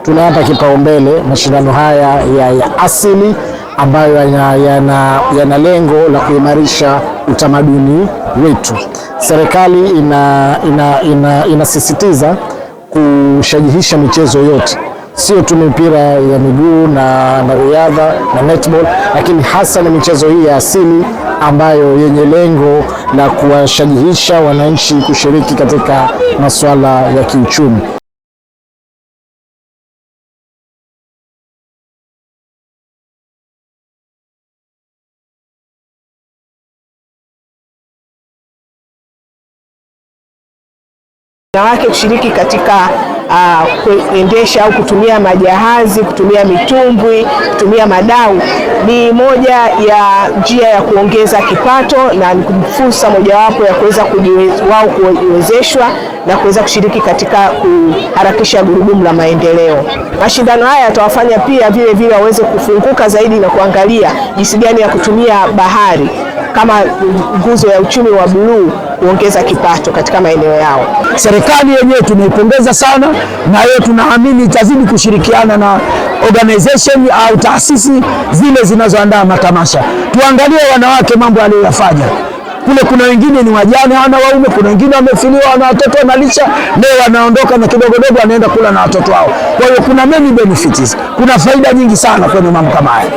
Tunayapa kipaumbele mashindano haya ya asili ambayo yana lengo la kuimarisha utamaduni wetu. Serikali inasisitiza kushajihisha michezo yote, sio tu mipira ya miguu na riadha na netball, lakini hasa ni michezo hii ya asili ambayo yenye lengo la kuwashajihisha wananchi kushiriki katika masuala ya kiuchumi. Wanawake kushiriki katika kuendesha au kutumia majahazi, kutumia mitumbwi, kutumia madau ni moja ya njia ya kuongeza kipato na ni fursa mojawapo ya kuweza wao kuwezeshwa na kuweza kushiriki katika kuharakisha gurudumu la maendeleo. Mashindano haya yatawafanya pia vile vile waweze kufunguka zaidi na kuangalia jinsi gani ya kutumia bahari kama nguzo ya uchumi wa buluu kuongeza kipato katika maeneo yao. Serikali yenyewe tumeipongeza sana, na hiyo tunaamini itazidi kushirikiana na organization au taasisi zile zinazoandaa matamasha. Tuangalie wanawake mambo aliyoyafanya kule. Kuna wengine ni wajane hawana waume, kuna wengine wamefiliwa, wana watoto wanalisha, leo wanaondoka na kidogodogo wanaenda kula na watoto wao. Kwa hiyo kuna many benefits, kuna faida nyingi sana kwenye mambo kama haya.